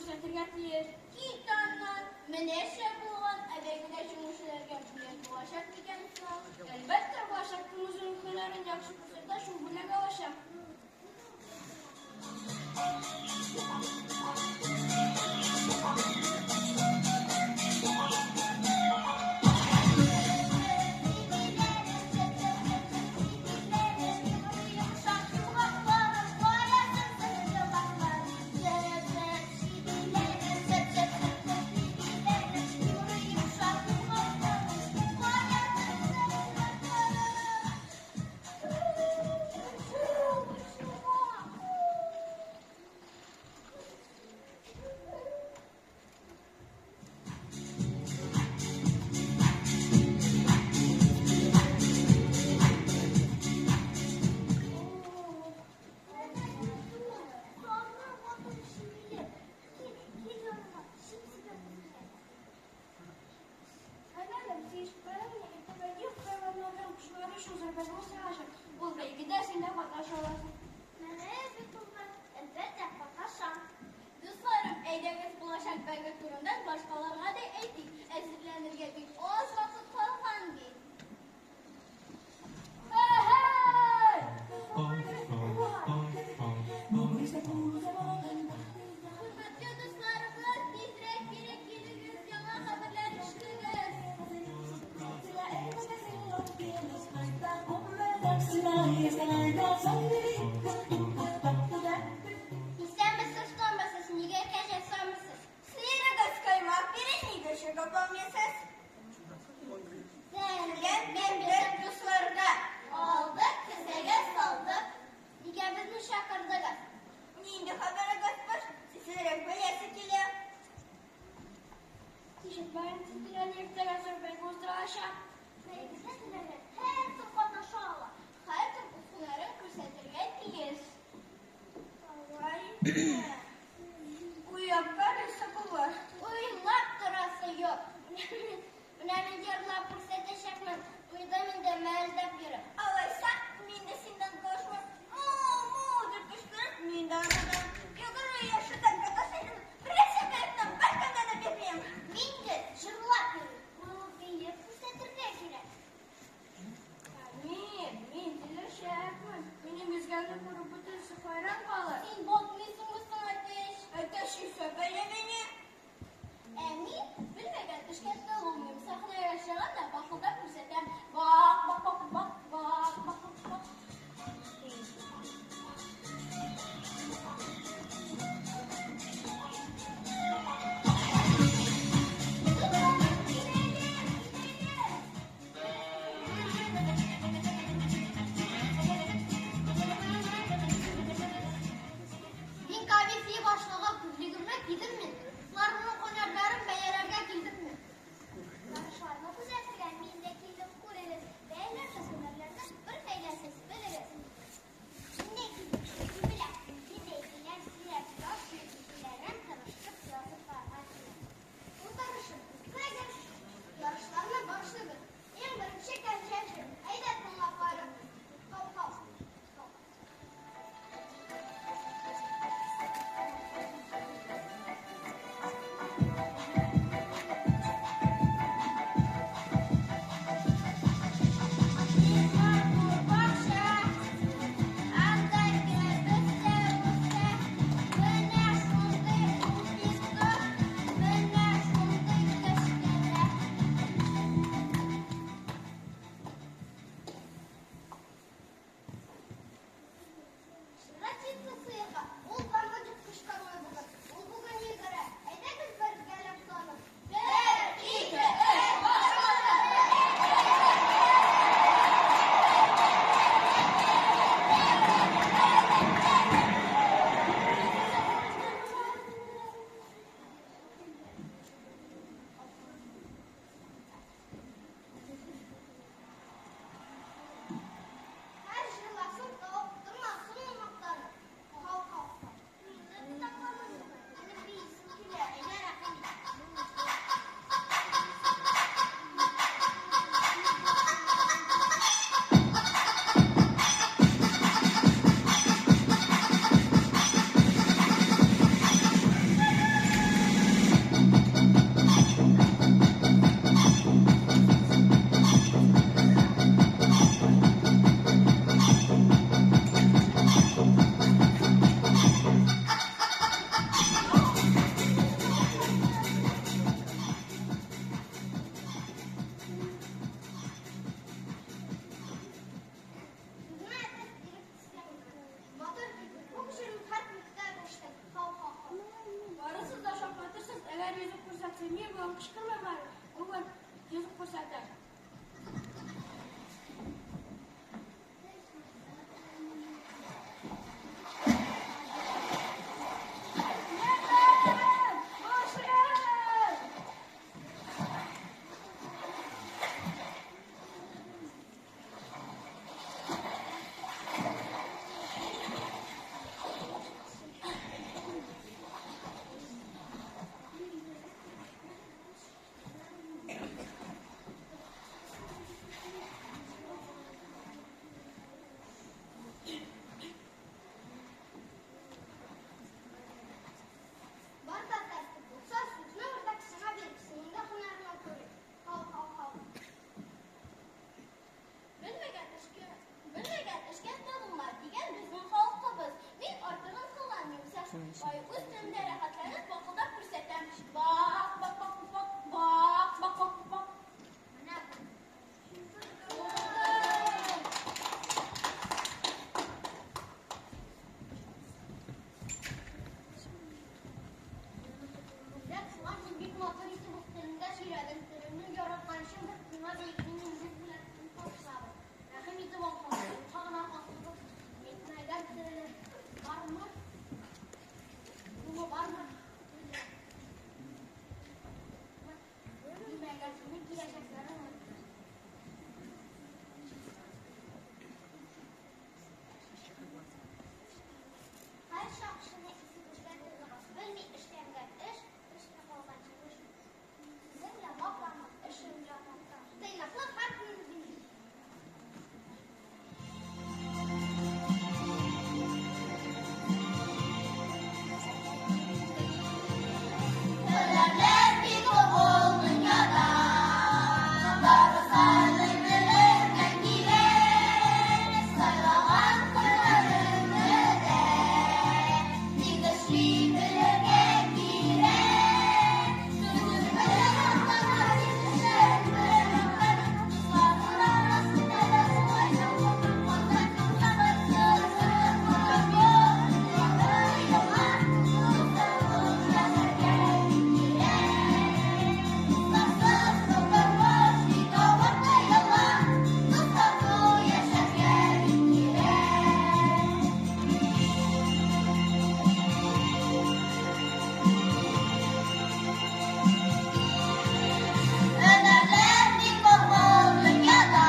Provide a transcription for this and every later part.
күрсәтергә тиеш. Кит аннан! Менә шәп булган, ә бәйгедә җиңүчеләргә бүләк булачак микән соң? Әлбәттә, булачак. Кем үзенең һөнәрен яхшы күрсәтә, шул бүләк алачак. Ул бәйгедә син дә катнаша аласың. Менә бит ул, әлбәттә, катнашам. Дусларым, әйдәгез булачак бәйге турында башкаларга да әйтик. Әзерләнергә бик аз вакыт калган бит. Хөрмәтле дусларыбыз, тизрәк кире килегез, яңа хәбәрләр ишетегез. Исәнмесез, тормысыз, нигә кәҗә сармысыз? Сыерыгыз каймак бирә, нигә чыгып алмыйсыз? Сәлам бирдек дусларга. Алдык, кесәгә салдык. Нигә безне чакырдыгыз? Нинди хәбәрегез бар? Тизрәк беләсе килә. Ишетмәдем, диделәр, иртәгә зур бәйге уздырылачак. Бәйгедә теләгән һәркем катнаша ала. Һәркем үз һөнәрен күрсәтергә тиеш. Алай итмә. Уйлап карыйсы булыр. Уйлап торасы юк. Менә мин җырлап күрсәтәчәкмен. Туйдым инде мәлдәп йөреп. Алайса, мин дә синнән калышмыйм. Му-му дип кычкырып, мин дә арыдым. Йөгерү яшүдән катнашыйм. Беренче берекне беркемгә дә бирмим. Мин дә җырлап йөрим. Моны биеп күрсәтергә кирәк. Ә мин киләчәкмен. Минем йөзгәнне күреп бөтенесе хәйран калыр. Син батмыйсыңмы соң? Син мин бүген кычкырмыйм әле, бүген йөз күрсәтәм. Ярдәм! Булышыгыз! Бар да тәртип булса, сүзне үрдәк сиңа бирик, синең дә һөнәреңне күрик. Һау-һау-һау. Белмәгән эшкә, белмәгән эшкә тыгылма, дигән безнең халкыбыз. Мин артыгын кыланмыйм, Сәхибай. Үз телемдә рәхәтләнеп бакылдап күрсәтәм. Бак, бак, бак, бак, бак, бак, бак, бак. Менә Үрдәк, шуңа син бик матур итеп үз телеңдә сөйләдең. Телеңне яраткан өчен без сиңа бәетнең инде бүләген тапшырабыз. Рәхим итеп ал, йомшак гына асылып әйтмәгән теле бармы? Юлы бармы? Димәгән синең киләчәкләрең Һәрчак кешене изге эшләр тудырыр. Белми эшләнгән эш, эшкә калган җимеш. Сүзең дә ваклама, эшең дә мактан. Тыйнаклык һәркемне били. Һөнәрләр бик күп ул дөньяда, Бары сайлый белергә кирәк. Сайлаган һөнәреңне дә тик эшли белергә кирәк. Сүзең белән мактана, син эшләрең белән мактан. Дусларың арасында да шулай мактан. Сабырсыз Һөнәрләр бик күп ул дөньяда,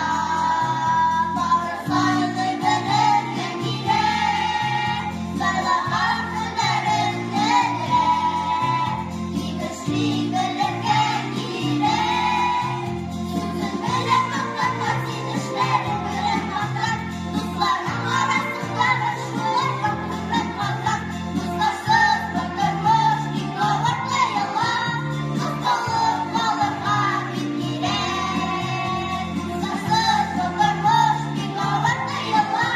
бары сайлый белергә кирәк. Сайлаган һөнәреңне дә тик эшли белергә кирәк. Сүзең белән мактанма, син эшләрең белән мактан. Дусларың арасында да шулай хөрмәт казан. Дусларсыз бу тормыш бик авыр тоела. Дус булып калырга бик кирәк. Дусларсыз бу тормыш бик авыр тоела.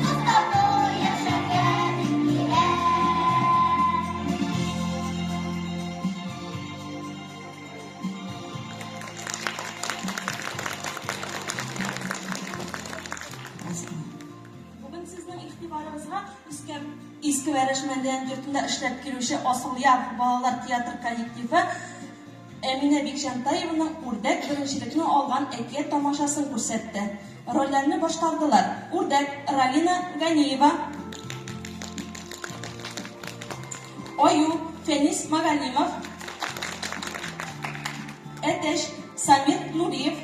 Дус тату яшәргә бик кирәк. Бүген сезнең игътибарыгызга Иске Иске Вәрәш мәдәният йортында эшләп килүче Асылъяр балалар театр коллективы Әминә Бикчәнтаеваның Үрдәк беренчелекне алган әкият тамашасын күрсәтте. Рольләрне башкардылар: Үрдәк, Ралина Ганиева, Аю, Фәнис Магалимов, Әтәч, Самир Нуриев,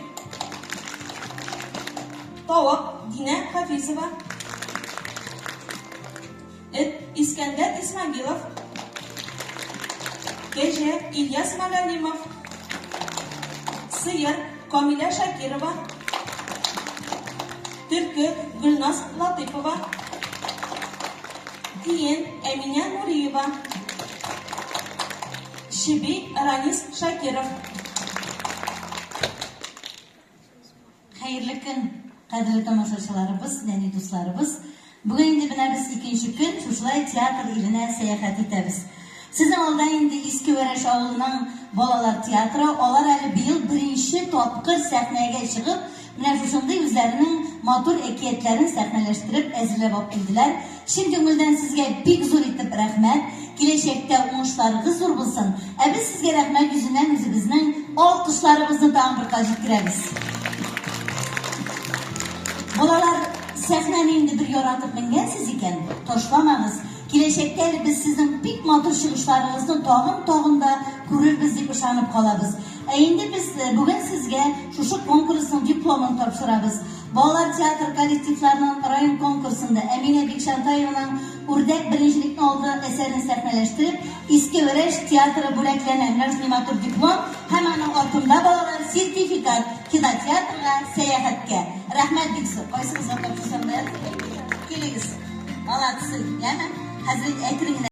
Тавык, Динә Хафизова, Эт, Искәндәр Исмагилов, Кәҗә, Ильяс Магалимов, Сыер, Камилә Шакирова, Төлке, Гөлназ Латыйпова, Тиен, Әминә Нуриева, Чеби, Ранис Шакиров. Хәерле көн, кадерле тамашачыларыбыз, нәни дусларыбыз. Бүген инде менә без икенче көн шушылай театр иленә сәяхәт итәбез. Сезнең алда инде Иске Вәрәш авылының балалар театры, алар әле быел беренче тапкыр сәхнәгә чыгып, менә шушындый үзләренең матур әкиятләрен сәхнәләштереп әзерләп алып килделәр. Чын күңелдән сезгә бик зур итеп рәхмәт. Киләчәктә уңышларыгыз зур булсын. Ә без сезгә рәхмәт йөзеннән үзебезнең алкышларыбызны тагын бер кат җиткерәбез. Балалар, сәхнәне инде бер яратып менгәнсез икән, ташламагыз. Киләчәктә әле без сезнең бик матур чыгышларыгызны тагын-тагын да күрербез дип ышанып калабыз. Ә инде без бүген сезгә шушы конкурсның дипломын тапшырабыз. Балалар театр коллективларының район конкурсында Әминә Бикчәнтаеваның Үрдәк беренчелекне алды әсәрен сәхнәләштереп, Иске Вәрәш театры бүләкләнә. Менә шундый матур диплом һәм аның артында, балалар, сертификат кинотеатрга сәяхәткә. Рәхмәт бик зур. Кайсыгызга тапшырсам да? Килегез. Молодцы, яме? Хәзер әкрен генә.